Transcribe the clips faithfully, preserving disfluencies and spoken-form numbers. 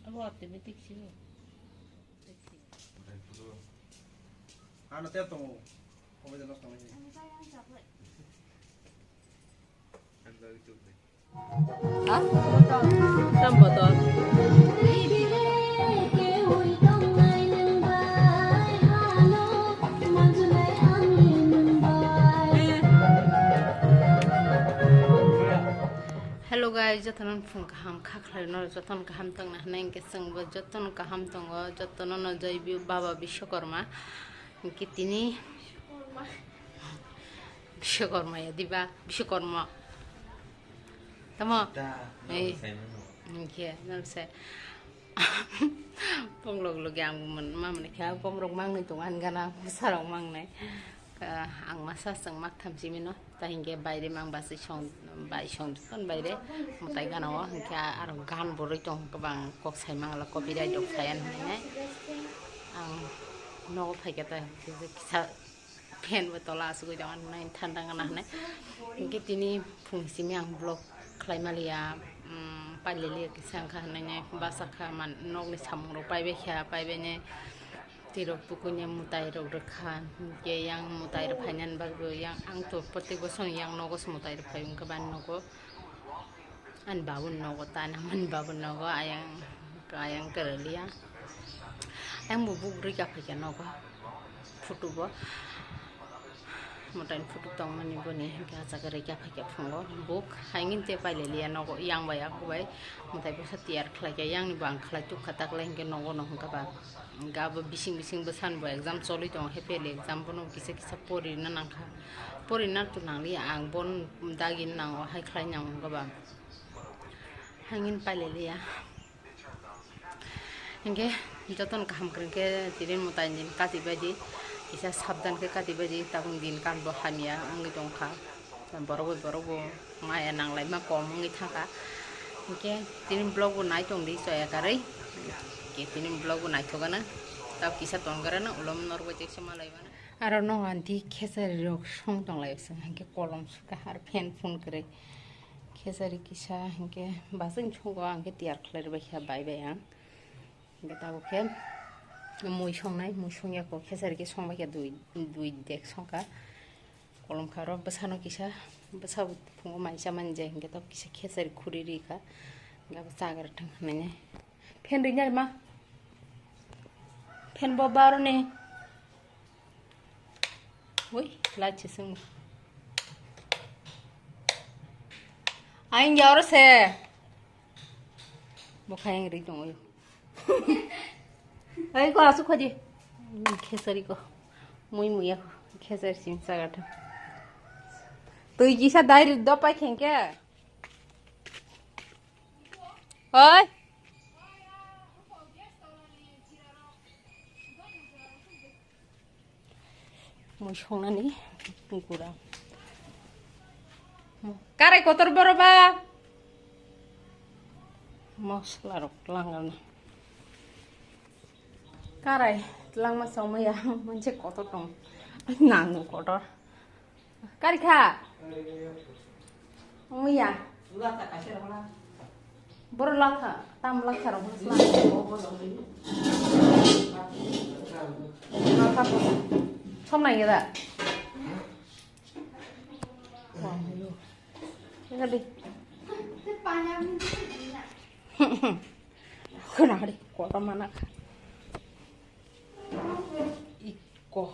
Abo automatic sih. Ano tep tongo. Komai de nosto nai. Ha? Tam botol. Hello guys, jotono phung kaham kha khlai no, jotono kaham tongna hwnwi hwnkhe chwngbo jotono kaham tongo, jotono no jai bi-, baba Biswakarma hwnkhe tini Biswakarma ya diba, Biswakarma. Tamo? Da, ei, nang sai mano. Hwnkhe, nang sai. Ponglok logi ang man, ma mani kha, pongrok mangni tongo ani gana, bwsarok mangnai. Ka, ang masa chwng mak tham simi no, ta hinkhe baire mang basi song, bai song dukhan baire, mwtai gana o, hinkhe aro gan boroi tong, kwbang kok sai mangla, copyright rok phaiya hinwi nai. Ang nogo phaikhe ta, kisa, Fan bo tola asugwi tong, ano nai thanda wngna hinwi. Hinkhe tini phung simi ang vlog khlai maliya, um, paililiya kisa wngkha hinwi basa kha, man, nokni samung rok paibai kha, paibai nai twi rok bukuini mwtai rok rwkha, hinkhe yang mwtai rok phainani bagwi yang ang to protek bosor yang nogo se mwtai rok phai wngkha bani nogo. Ani babuni nogo ta, ani amani babuni nogo, ayang, ayang kwrwliya. Ayang bo buk rwikha phaikha nogo, photo bo. Mwtaini photo tongmani boni, hinkhe ah jaga rwikha phaikha phungo buk. Haingni tei paililiya nogo, yang bai ako bai. Mwtai bwsa tiyar khlaikha, yangni bo ang khlai tukha, takle hinkhe nogo no hwnkha ba. Hinkhe abo bising bising bwsani bo exam choli tongo, half yearly exam, bono kisa kisa porina nangkha. Porina to nangliya, ang bon dagi nango, hai khlai nango hwnkha ba. Hangin pailaliya. Hinkhe jotono kaham kwrwng khe tini mwtai din kati baidi, kisa sabdan khe kati baidi, tabuk din kan bo hamya wngwi tongkha. Borok bai borok bo maya nanglaima kom wngwi thangkha. Hinkhe tini vlog bo nai tongdi choya karwi. Hinkhe tini vlog bo naithok gana. Tabuk kisa tongkha rwna ulo norok bai teksa malai mano. Aro no aunty khesari rok song tong lai se, hinkhe kolom sukha aro fan phone kwrwi. Khesari kisa hinkhe bwswk songo, ang khe tiyar khlai rwbaikha bai bai ang. Hinkhe tabuk khe mui songnai, mui songya kho, khesari khe songbaikha dui, dui dek songkha. Kolom kha aro bwsano kisa, bwsa bo phungo mai chamani je, hinkhe tabuk kisa khesari khuri rikha. Hinkhe abo chagra thang hinwi. Fan rinai ma. Fan bo baroni. Ui, light se sung. Aing ya oro se. Bo kha yang ri tong oi. Ai ko asu khoji. Khesari ko. Mui mui ya ko. Khesari sim saga tha. Tui kisa dai ri do pai khengke. Oi. Mui songnani gura. Karai kotor boro ba. Mosla rok langana. Karai langma songma ya, monse kotor tong. Nang kotor. Kari kha? Muya. Boro lakha, tam lakha rok bwsla. Lakha bo. Som nai da. Ini di. Kena di, kota mana kha? Iko.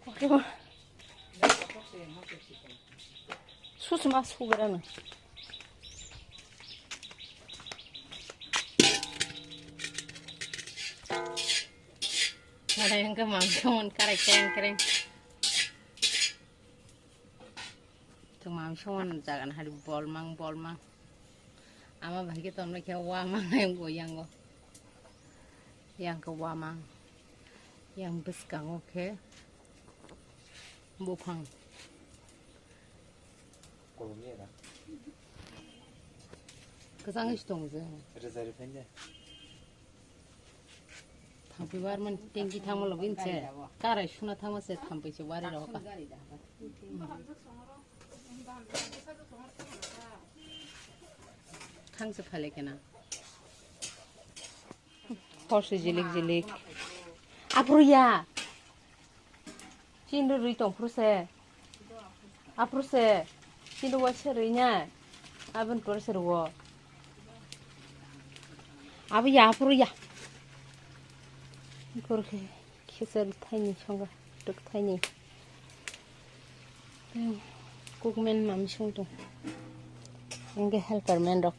Oke, ma. Sus mas huberana. Karai wngkha mangsa mon karai kereng kereng. Tung mangsa mon jagan hari bolmang bolmang. Ama bahai khe tonma khe wamang yang bo yango. Yang khe wamang. Yang bwskango khe buphang. Kwchangwi se tongo je. Thampui warman tengki thangma logi se. Karai suna thangma se thampui se wari rohoka. Khangse phale kena. Hor se jilik jilik. Aphuru ya. Chini rwi tong phuru se. Aphuru se. Chini waisa rwi nya. Aboni pore se rwo. Abo ya aphuru ya. Aphuru khe. Khichari thaini songo, twk thaini. Cookman mami song tong. Hwnkhe helper man rok.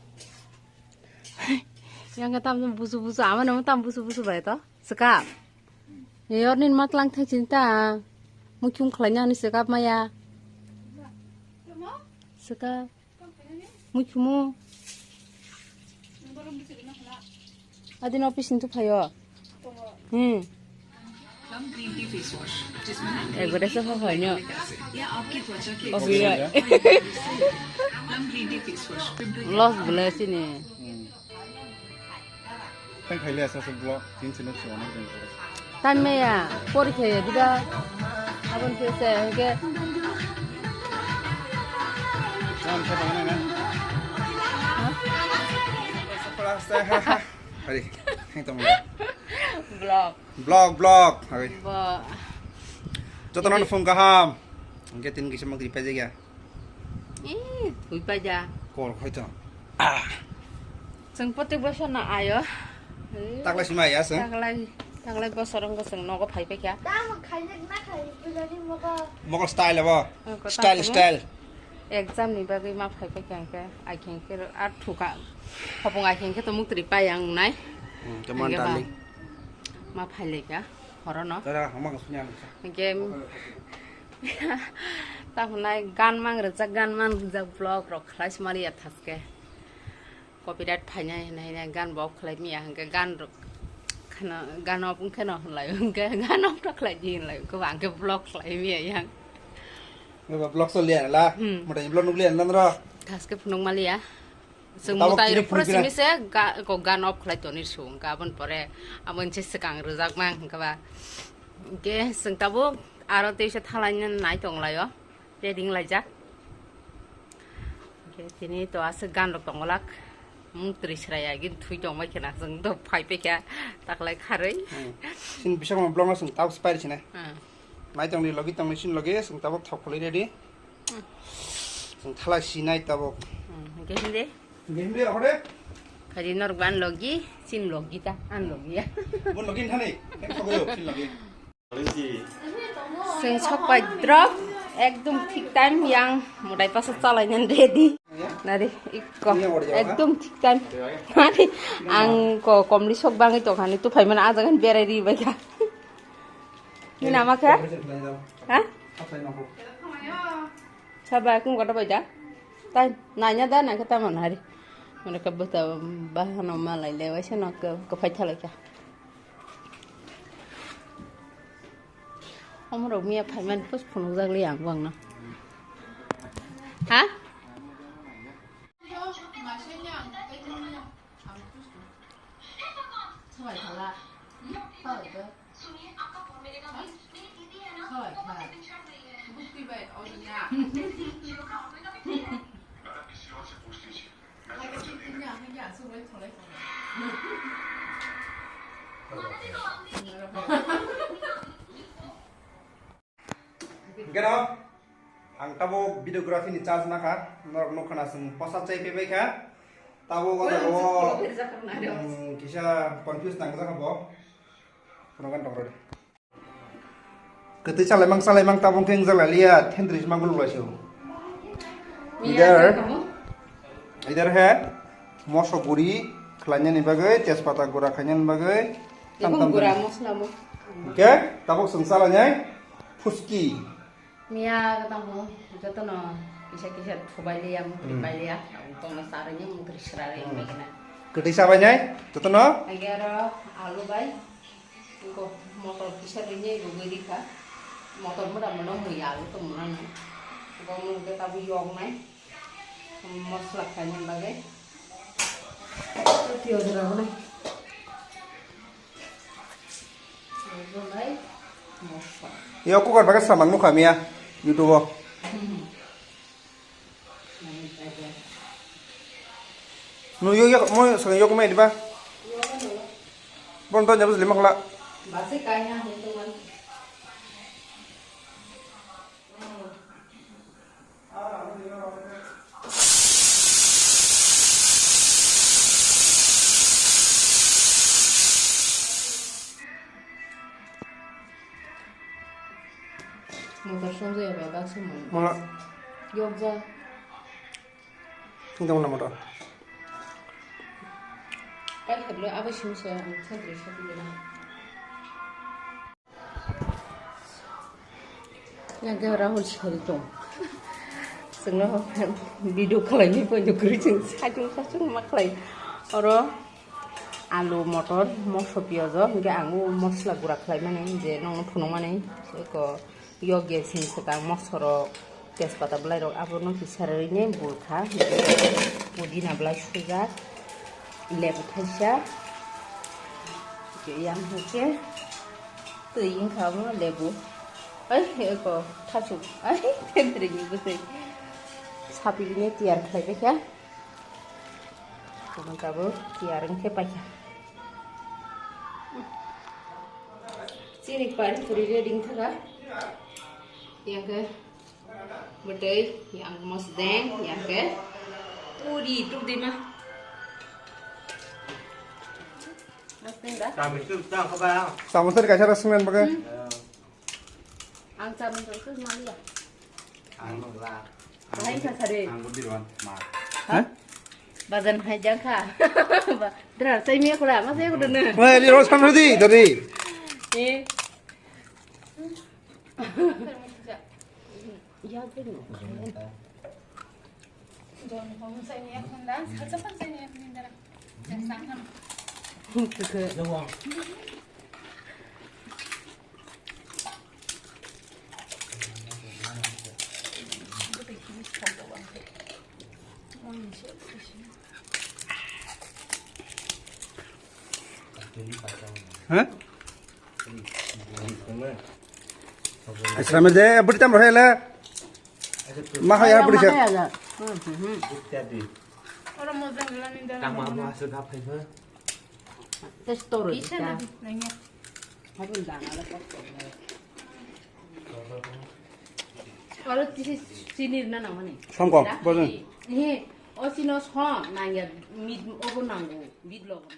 Yang tam busu busu, ama namo tam busu busu bai to. Sekap. Yorni ma tlang thang chinta. Mukhung khlaina ni sekap maya. Sekap. Mui khumu. Adin office ni tuphaio. Hmm. Ekbare se hohoi no. Kopi ya. Loss bole sini. Tang khaile asa se block tin sino se onek din kore. Tan meya, porikhe diba. Abon khe se, hwnkhe. Nam se bana na. Ha? Hari, hang tong. Block. Block, block. Hari. Bo. Jotono phung kaham. Hwnkhe tin kisa mak ripai jagya. Ih, thwi paja. Kol khoi to. Ah. Chwng protek bosor no ayo. Eh, taklai sima ya chwng? Taklai, taklai bosor wngkha chwng nogo phai paikha. Tamo khaina na khai pujani mogo. Mogo style abo. Oh, ko style, tamo. Style. Exam ni bagwi ma phai paikha hwnkhe, ai khe hwnkhe ar thuka. Hopung ai khe hwnkhe to muktri pai ang nai. Hmm, come on, hwnkhe ba darling. Ma phai laikha horo no. Dada, hama ka sunya ang sa. Hwnkhe, okay, okay. Tamo nai gan mang rwjak, gan mang rwjak vlog rok khlai sima liya thaske. Copyright phainai hinai hinai gan bo off khlai miya hwnkhe gan rok kheno, gan off wngkheno hwnlai hwnkhe gan off ta khlai di hwnlai hwnkhe ba hwnkhe vlog khlai miya yang. Ba vlog so liya la. Hmm. Mota vlog nuk liya nan ro. Thaske phunuk ma liya. Chwng tabok mutai chini rok phuru phunuk simi se ga-, ko gan off khlai toni su hwnkhe aboni pore abo se swkang rwjak mang hwnkhe ba. Hwnkhe chwng tabuk aro teisa thalai nai tong lai o. Ready wng laijak. Hwnkhe tini to aswk gan rok tongolak. Mung twi srai agin thui tongbai khena chwng to phai paikha taklai kharwi. Hmm. Chini bising vlog no chwng tabuk se pairi sinai. Hmm. Nai tongni logi tongni chini logi chwng tabuk thok khwlwi ready. Hmm. Chwng thalai sinai tabuk. Hmm, hwnkhe hindi? Hwnkhe hindi rok de? Khaji norok ban logi, chini logi ta, an logi ya. Bo logi thani, khe thok yo, chini logi. Chwng sok pai drop, ekdom thik time yang modai pasa chalainani ready. Nari, ikko, ekdom thik time. Nari, ang ko komli sok bangwi tongkhani, tuphaimani ah jaga ni berai ri baikha. Ni nama khe? Ha? Saba kung kota baja. Tai nanya da nangkhe tamo nari. Mane ka bata bahano malai le waisa no ka phai thalai kha. Omorok miya phaiman pus phunukjak li ang bangno. Ha? Geno, ang tabuk videography ni charge nakha, norok nukha na chwng posa chai paibai kha, tabuk o jaga o, um, kisa confuse nangjak bo, phunukna tong rw di. Kwtwi chalaimang chalaimang tabuk khe wngjalaliya, thentwrwi se ma guluklaisio. Either, either he moso guri khlainani bagwi, tejpata gura khainani bagwi, tam tam gura tani. Mosla mo. Hingke tabuk chwng chalainai phuski. Miya tamo jotono kisa kisa thubai liya, mukri Hmm. pai liya, tongno sarwi mukri srarwi Hmm. Bai kena. Kwtwi chabainai jotono? Age aro alu bai, iko motor kisa rwini rugwi rikha. Motor mura mono mui alu tongmano. Iko mui tabuk yoknai. Mosla khaina bagwi. Piyaj rok nai. Yo cooker bagwi samang nukha miya YouTube o. No yo yo mo sang yo kumai diba? Bon to nyabus lima khla. Basi kaina hung tuman. Motor songja ya baba sumon. Mala. Yokja. Sing dong na motor. Pai khadlo abo simsa ang thadri sati gana. Yang ke Rahul sari tong. Sengno video khalai ni pon jukri sing sachung sachung ma khalai. Oro alu, motor, moso piyajo, hingke ang o mosla gura khlai mani, je nong phunuk mani, eko yokya sing swkang mosorok, tejpata bwlairok, abono kisa rwini bulkha, pudina bwlai sujak, lebu thaisa, yang hingke twi wngkha omo lebu, ai eko thasuk, ai tentwrwini bwtwi, sapilini tiyar khlaibaikha. Tamo tabuk tiyar wngkhe paikha. Chini pani puri ready wngkha. Yang ke bwtwi, yang mosdeng, yang ke puri tuk dima. Mosdeng da? Samosir kaisa rw swngnani bagwi. Hmm. Ang chamung tong suk maliya. Ang la. Bahai kha sare. Ang budi ron ma. Ha? Bazan hai jang kha. Ba, drar sai mi kula, ma sai kudu ne. Wah, ini rasa nanti tadi. Eh. Ya, benar. Jon hom sai ni ek khanda, salsa pan sai ni ek khanda. Jeng sang ham. Hum, khe, khe. Ha? Asrame de, budi tam rohe le. Ma haya budi se. Hmm, hmm, hmm. Tama mo asu da phai ba. Test to ro. Isa na nanya. Habun da na la ko. Aro tisi sinir na na mani. Samko, bojong. He, o sino so nanya mid obo nango, mid logo.